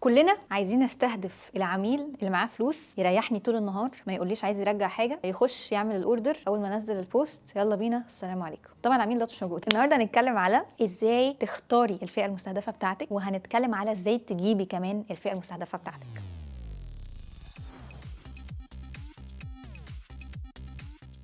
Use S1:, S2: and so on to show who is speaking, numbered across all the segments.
S1: كلنا عايزين نستهدف العميل اللي معاه فلوس، يريحني طول النهار، ما يقوليش عايز يرجع حاجه، يخش يعمل ال order اول ما انزل ال post يلا بينا السلام عليكم. طبعا العميل ده مش موجود. النهارده هنتكلم على ازاي تختاري الفئة المستهدفة بتاعتك، وهنتكلم على ازاي تجيبي كمان الفئة المستهدفة بتاعتك.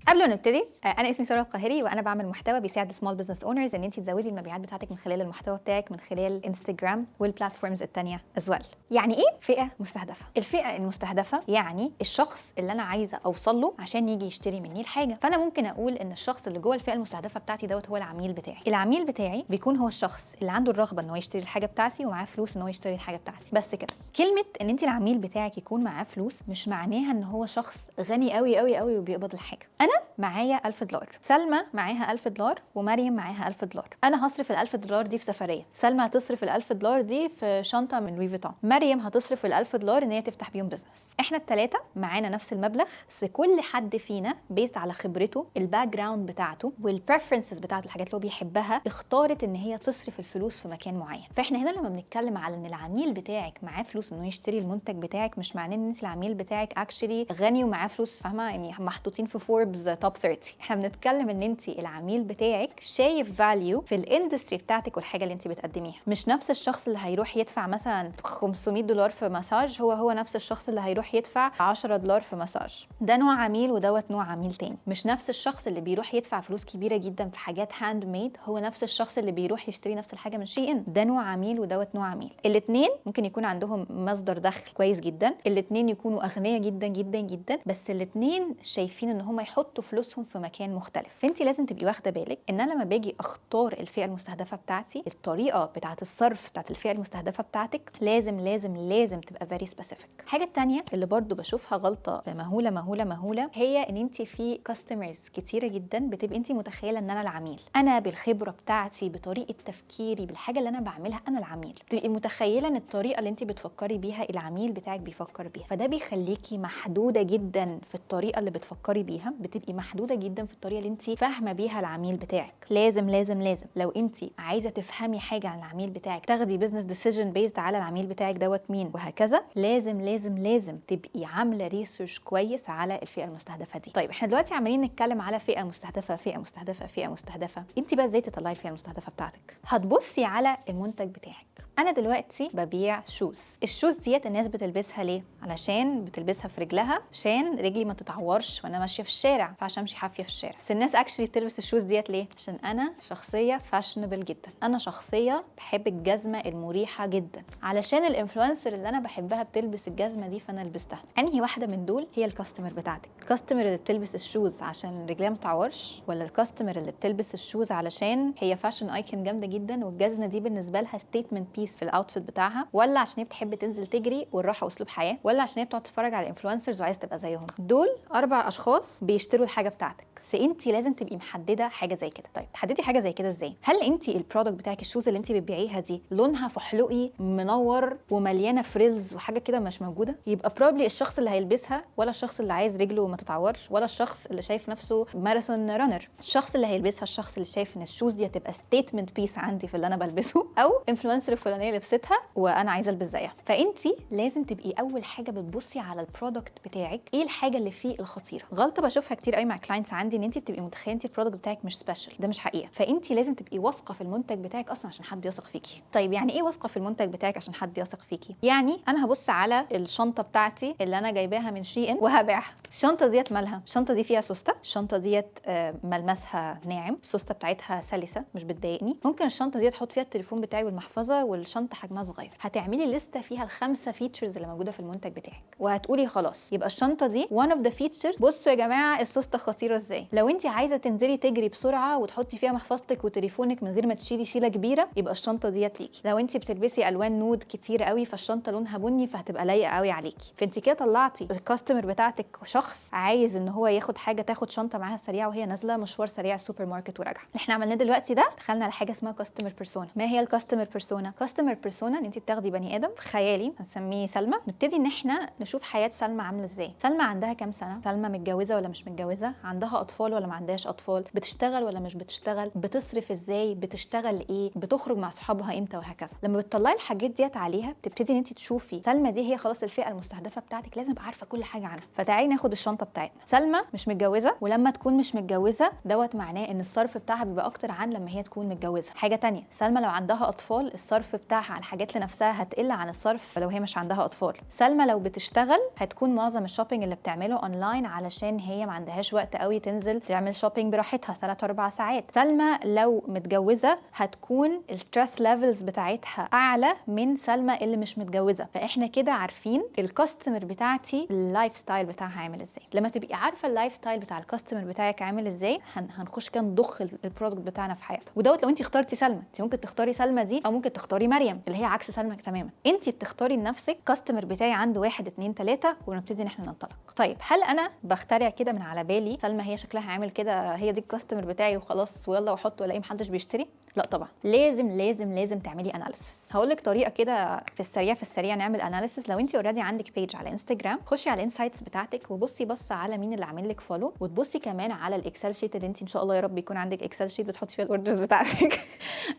S1: قبل ما نبتدي، انا اسمي ساره القاهري، وانا بعمل محتوى بيساعد small business owners ان انت تزودي المبيعات بتاعتك من خلال المحتوى بتاعك، من خلال انستجرام وال platforms الثانية as well. يعني ايه فئة مستهدفه؟ الفئة المستهدفة يعني الشخص اللي انا عايزه اوصل له عشان يجي يشتري مني الحاجة. فانا ممكن اقول ان الشخص اللي جوه الفئة المستهدفة بتاعتي دوت هو العميل بتاعي. العميل بتاعي بيكون هو الشخص اللي عنده الرغبة ان هو يشتري الحاجة بتاعتي ومعاه فلوس ان هو يشتري الحاجة بتاعتي، بس كده. كلمة ان انت العميل بتاعك يكون معاه فلوس مش معناها ان هو شخص غني قوي قوي قوي وبيقبض الحاجة. انا معايا $1000، سلمى معاها $1000، ومريم معاها $1000. انا هصرف $1000 دي في سفرية، سلمى هتصرف $1000 دي في شنطه من لوي فيتون، مريم هتصرف $1000 ان هي تفتح بيهم business. احنا الثلاثة معانا نفس المبلغ، بس كل حد فينا based على خبرته، ال background بتاعته، وال preferences بتاعته، الحاجات اللي هو بيحبها، اختارت ان هي تصرف الفلوس في مكان معين. فاحنا هنا لما بنتكلم على ان العميل بتاعك معاه فلوس انه يشتري المنتج بتاعك، مش معناه ان انت العميل بتاعك actually غني ومعاه فلوس، فاهمه؟ يعني محطوطين في فوربس top 30. احنا بنتكلم ان انت العميل بتاعك شايف value في ال industry بتاعتك والحاجة اللي انت بتقدميها. مش نفس الشخص اللي هيروح يدفع مثلا $500 في مساج هو نفس الشخص اللي هيروح يدفع $10 في مساج. ده نوع عميل ودوت نوع عميل تاني. مش نفس الشخص اللي بيروح يدفع فلوس كبيرة جدا في حاجات handmade هو نفس الشخص اللي بيروح يشتري نفس الحاجة من شي ان. ده نوع عميل ودوت نوع عميل. الاثنين ممكن يكون عندهم مصدر دخل كويس جدا، الاثنين يكونوا اغنياء جدا جدا جدا، بس الاثنين شايفين ان هم يحطوا فلوسهم في مكان مختلف. فانت لازم تبقي واخده بالك ان انا لما باجي اختار الفئة المستهدفة بتاعتي، الطريقة بتاعه الصرف بتاعه الفئة المستهدفة بتاعتك لازم لازم لازم تبقى very specific. الحاجة الثانية اللي برضو بشوفها غلطه مهولة مهولة مهولة، هي ان انت في customers كتيرة جدا بتبقي انت متخيله ان انا العميل، انا بالخبرة بتاعتي، بطريقة تفكيري، بالحاجة اللي انا بعملها انا العميل. تبقي متخيله ان الطريقة اللي انت بتفكري بيها العميل بتاعك بيفكر بيها، فده بيخليكي محدودة جدا في الطريقة اللي بتفكري بيها، بتبقي محدودة جدا في الطريقة اللي انت فاهمه بيها العميل بتاعك. لازم لازم لازم لو انت عايزه تفهمي حاجة عن العميل بتاعك، تاخدي business decision based على العميل بتاعك دوت مين وهكذا، لازم لازم لازم تبقي عامله research كويس على الفئة المستهدفة دي. طيب احنا دلوقتي عمالين نتكلم على فئة مستهدفه فئة مستهدفه فئة مستهدفه، انت بقى ازاي تطلعي الفئة المستهدفة بتاعتك؟ هتبصي على المنتج بتاعك. انا دلوقتي ببيع shoes، ال shoes ديت الناس بتلبسها ليه؟ علشان بتلبسها في رجلها عشان رجلي ما تتعورش وانا ماشية في الشارع، فعشان امشي حافية في الشارع. بس الناس actually بتلبس ال shoes ديت ليه؟ عشان انا شخصية fashionable جدا، انا شخصية بحب الجزمة المريحة جدا، علشان ال influencer اللي انا بحبها بتلبس الجزمة دي فانا لبستها. انهي واحدة من دول هي ال customer بتاعتك؟ ال customer اللي بتلبس ال shoes عشان رجليها ما تتعورش، ولا ال customer اللي بتلبس ال shoes علشان هي fashion icon جامدة جدا والجزمه دي بالنسبة لها statement piece في ال outfit بتاعها، ولا عشان هي بتحب تنزل تجري والراحة اسلوب حياة، ولا عشان هي بتقعد تتفرج على ال influencers وعايزه تبقى زيهم؟ دول 4 اشخاص بيشتروا الحاجة بتاعتك. بس انت لازم تبقي محددة حاجة زي كده. طيب تحددي حاجة زي كده ازاي؟ هل انت ال product بتاعك، ال shoes اللي انت بتبيعيها دي، لونها فحلوقي منور ومليانة frills وحاجه كده مش موجودة؟ يبقى probably الشخص اللي هيلبسها ولا الشخص اللي عايز رجله ما تتعورش، ولا الشخص اللي شايف نفسه marathon runner. الشخص اللي هيلبسها الشخص اللي شايف ان ال shoes دي هتبقى statement piece عندي في اللي انا بلبسه، او influencer الفلانية لبستها وانا عايزه البس زيها. فانت لازم تبقي اول حاجة بتبصي على ال product بتاعك، ايه الحاجة اللي فيه الخطيرة. غلطه بشوفها كتير قوي مع clients عندي، ان انت بتبقي متخيله انت ال product بتاعك مش special، ده مش حقيقة. فانت لازم تبقي واثقة في المنتج بتاعك اصلا عشان حد يثق فيكي. طيب يعني ايه واثقة في المنتج بتاعك عشان حد يثق فيكي؟ يعني انا هبص على الشنطة بتاعتي اللي انا جايباها من شي ان وهبيعها. الشنطة ديت مالها؟ الشنطة دي فيها سوسته، الشنطة ديت ملمسها ناعم، السوسته بتاعتها سلسه مش بتضايقني، ممكن الشنطة ديت احط فيها التليفون بتاعي والمحفظه، والشنطه حجمها صغير. هتعملي لستة فيها ال5 features اللي موجودة في المنتج بتاعك، وهتقولي خلاص يبقى الشنطة دي one of the features. بصوا يا جماعة السوسته خطيرة ازاي. لو انت عايزه تنزلي تجري بسرعة وتحطي فيها محفظتك وتليفونك من غير ما تشيلي شيله كبيرة، يبقى الشنطة ديت ليكي. لو انت بتلبسي الوان nude كتير قوي فالشنطه لونها بني فهتبقى لايقة قوي عليكي. فانت كده طلعتي ال customer بتاعتك شخص عايز ان هو ياخد حاجة، تاخد شنطه معاها سريعة وهي نازله مشوار سريع السوبر ماركت وراجعه. اللي احنا عملناه دلوقتي ده دخلنا على حاجة اسمها customer persona. ما هي ال customer persona؟ customer persona ان انت بتاخدي بني ادم خيالي هنسميه سلمى، نبتدي ان احنا نشوف حياة سلمى عامله ازاي. سلمى عندها كام سنة؟ سلمى متجوزة ولا مش متجوزة؟ متجوزه، عندها اطفال ولا ما عندهاش اطفال، بتشتغل ولا مش بتشتغل، بتصرف ازاي، بتشتغل ايه، بتخرج مع صحابها امتى، وهكذا. لما بتطلعي الحاجات ديت عليها بتبتدي ان انت تشوفي سلمى دي هي خلاص الفئة المستهدفة بتاعتك، لازم ابقى عارفه كل حاجة عنها. فتعالي ناخد الشنطة بتاعتنا. سلمى مش متجوزة، ولما تكون مش متجوزة دوت معناه ان الصرف بتاعها بيبقى اكتر عن لما هي تكون متجوزة. حاجة تانية، سلمى لو عندها اطفال الصرف بتاعها على الحاجات لنفسها هتقل عن الصرف لو هي مش عندها اطفال. سلمى لو بتشتغل هتكون معظم ال shopping اللي بتعمله اونلاين علشان هي ما عندهاش وقت قوي تنزل تعمل shopping براحتها 3-4 ساعات. سلمى لو متجوزة هتكون ال stress levels بتاعتها اعلى من سلمى اللي مش متجوزة. فاحنا كده عارفين ال customer بتاعتي ال lifestyle بتاعها عامل ازاي. لما تبقي عارفه ال lifestyle بتاع ال customer بتاعك عامل ازاي، هنخش كده نضخ ال product بتاعنا في حياتها. ودوت لو انت اخترتي سلمى، انت ممكن تختاري سلمى دي او ممكن تختاري مريم اللي هي عكس سلمى تماما. انت بتختاري لنفسك customer بتاعي عنده 1 2 3 ونبتدي ان احنا ننطلق. طيب هل انا بخترع كده من على بالي سلمى هي شكلها عامل كده هي دي ال customer بتاعي وخلاص ويلا واحط والاقي محدش بيشتري؟ لا طبعا، لازم لازم لازم تعملي analysis. هقول لك طريقه كده في السريع في السريع نعمل analysis. لو انت already عندك page على انستجرام، خشي على ال insights بتاعتك وبصي بص على مين اللي عامل لك follow، وتبصي كمان على ال Excel sheet اللي انت ان شاء الله يا رب يكون عندك Excel sheet بتحطي فيها ال orders بتاعتك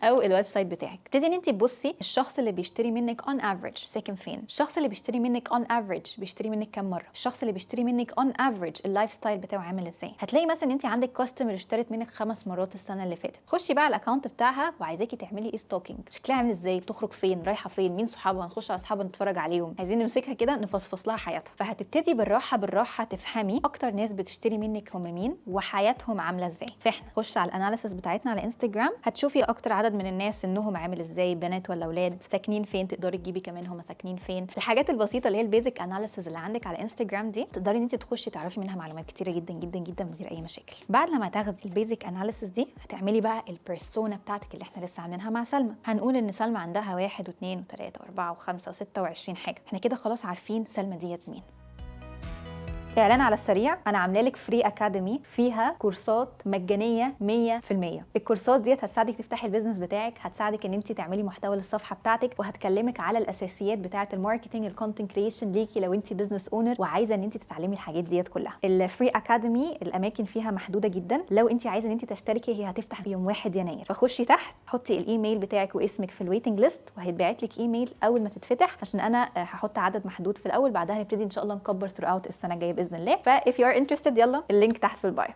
S1: او ال website بتاعك. ابتدي ان انت تبصي الشخص اللي بيشتري منك on average ساكن فين، الشخص اللي بيشتري منك on average بيشتري منك كام مرة، الشخص اللي بيشتري منك on average ال lifestyle بتاعه عامل ازاي. هتلاقي مثلا انت عندك customer اشترت منك 5 مرات السنة اللي فاتت، خشي بقى على ال account بتاعها وعايزاكي تعملي ايه stalking، شكلها عامل ازاي، بتخرج فين، رايحة فين، مين صحابها، نخش على اصحابها نتفرج عليهم، عايزين نمسكها كده نفصفص لها حياتها. فهتبتدي بالراحة بالراحة تفهمي اكتر ناس بتشتري منك هم مين وحياتهم عامله ازاي. فاحنا خش على ال analysis بتاعتنا على انستجرام، هتشوفي اكتر عدد من الناس سنهم عامل ازاي، بنات ولا اولاد، ساكنين فين، تقدري تجيبي كمان هم ساكنين فين. الحاجات البسيطة اللي هي ال basic analysis اللي عندك على انستجرام دي تقدري ان انت تخشي تعرفي منها معلومات كتيرة جدا جدا جدا من غير اي مشاكل. بعد لما تاخدي ال basic analysis دي هتعملي بقى ال persona بتاعتك اللي احنا لسه عاملينها مع سلمى. هنقول ان سلمى عندها 1 و2 و3 و4 و5 و26 حاجة، احنا كده خلاص عارفين سلمى ديت مين. اعلان على السريع، انا عامله لك free academy فيها كورسات مجانية 100%. الكورسات ديت هتساعدك تفتحي ال business بتاعك، هتساعدك ان انت تعملي محتوى للصفحه بتاعتك، وهتكلمك على الاساسيات بتاعه ال marketing، ال content creation ليكي لو انت business owner وعايزه ان انت تتعلمي الحاجات ديت كلها. ال free academy الاماكن فيها محدودة جدا، لو انت عايزه ان انت تشتركي هي هتفتح يوم 1 يناير، فخشي تحت حطي الايميل بتاعك واسمك في ال waiting list وهيتبعت لك ايميل اول ما تتفتح، عشان انا هحط عدد محدود في الاول، بعدها نبتدي ان شاء الله نكبر throughout السنة الجاية باذن الله. ف if you are interested يلا ال link تحت في ال bio.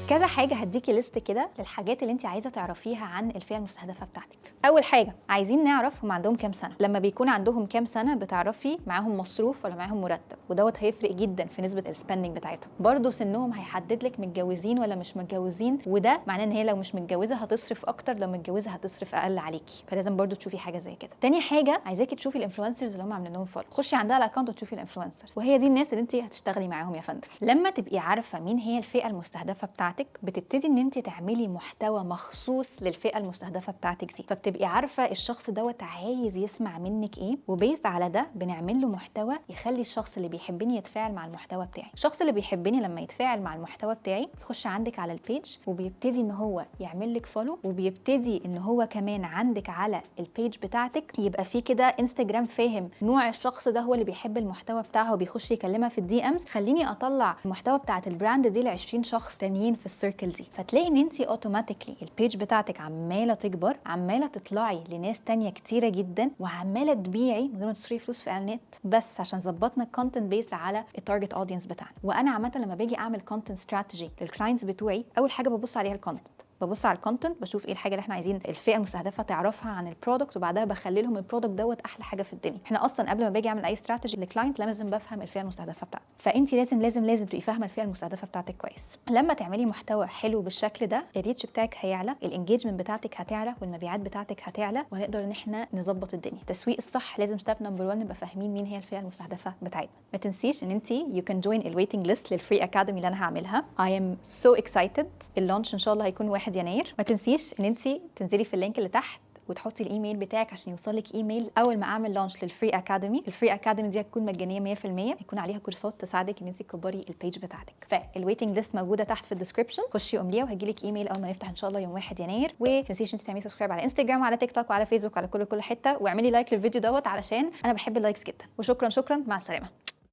S1: كذا حاجة هديكي list كده للحاجات اللي انت عايزه تعرفيها عن الفئة المستهدفة بتاعتك. اول حاجة عايزين نعرف هم عندهم كام سنة. لما بيكون عندهم كام سنة بتعرفي معاهم مصروف ولا معاهم مرتب، ودوت هيفرق جدا في نسبه ال spending بتاعتهم. برضو سنهم هيحدد لك متجوزين ولا مش متجوزين، وده معناه ان هي لو مش متجوزة هتصرف اكتر، لو متجوزة هتصرف اقل عليكي، فلازم برضو تشوفي حاجة زي كده. تاني حاجة عايزاكي تشوفي ال influencers اللي هم عاملين لهم follow، خشي عندها ال account وتشوفي ال influencers، وهي دي الناس اللي انت هتشتغلي معاهم يا فندم. لما تبقي عارفه مين هي الفئة المستهدفة بتاعتك بتبتدي ان انت تعملي محتوى مخصوص للفئه المستهدفة بتاعتك دي، فبتبقي عارفه الشخص دوت عايز يسمع منك ايه، و based على ده بنعمل له محتوى يخلي الشخص اللي بيحبني يتفاعل مع المحتوى بتاعي. الشخص اللي بيحبني لما يتفاعل مع المحتوى بتاعي يخش عندك على ال page وبيبتدي ان هو يعمل لك follow، وبيبتدي ان هو كمان عندك على ال page بتاعتك يبقى في كده انستجرام فاهم نوع الشخص ده هو اللي بيحب المحتوى بتاعه وبيخش يكلمها في ال DMs، خليني اطلع المحتوى بتاعت ال brand دي ل 20 شخص تانيين في ال circle دي. فتلاقي ان انت automatically ال page بتاعتك عماله تكبر، عماله تطلعي لناس تانية كتيرة جدا، وعماله تبيعي من غير ما تصرفي فلوس في اعلانات، بس عشان ظبطنا ال content based على ال target audience بتاعنا. وانا عامة لما باجي اعمل content strategy لل clients بتوعي اول حاجة ببص عليها ال content، ببص على ال content بشوف ايه الحاجة اللي احنا عايزين الفئة المستهدفة تعرفها عن ال product، وبعدها بخلي لهم ال product دوت احلى حاجة في الدنيا. احنا اصلا قبل ما باجي اعمل اي strategy لل client لازم بفهم الفئة المستهدفة بتاعتي، فانت لازم لازم لازم تبقي فاهمه الفئة المستهدفة بتاعتك كويس. لما تعملي محتوى حلو بالشكل ده ال reach بتاعك هيعلى، ال engagement بتاعتك هتعلى، والمبيعات بتاعتك هتعلى، وهنقدر ان احنا نظبط الدنيا. التسويق الصح لازم step number 1 نبقى فاهمين مين هي الفئة المستهدفة بتاعتنا. ما تنسيش ان انت you can join ال waiting list لل free academy اللي انا هعملها. I am so excited. ال launch ان شاء الله هيكون 1 يناير. ما تنسيش ان انت تنزلي في ال link اللي تحت وتحطي الايميل بتاعك عشان يوصلك ايميل اول ما اعمل launch لل free academy. ال free academy دي هتكون مجانية 100%، هيكون عليها كورسات تساعدك ان انت تكبري ال page بتاعتك. فال waiting list موجودة تحت في ال description، خشي امليها وهيجيلك ايميل اول ما نفتح ان شاء الله يوم 1 يناير. وما تنسيش انت تعملي subscribe على انستجرام وعلى تيك توك وعلى فيسبوك وعلى كل حتة، واعملي like للفيديو دوت علشان انا بحب ال likes جدا. وشكرا شكرا، مع السلامة.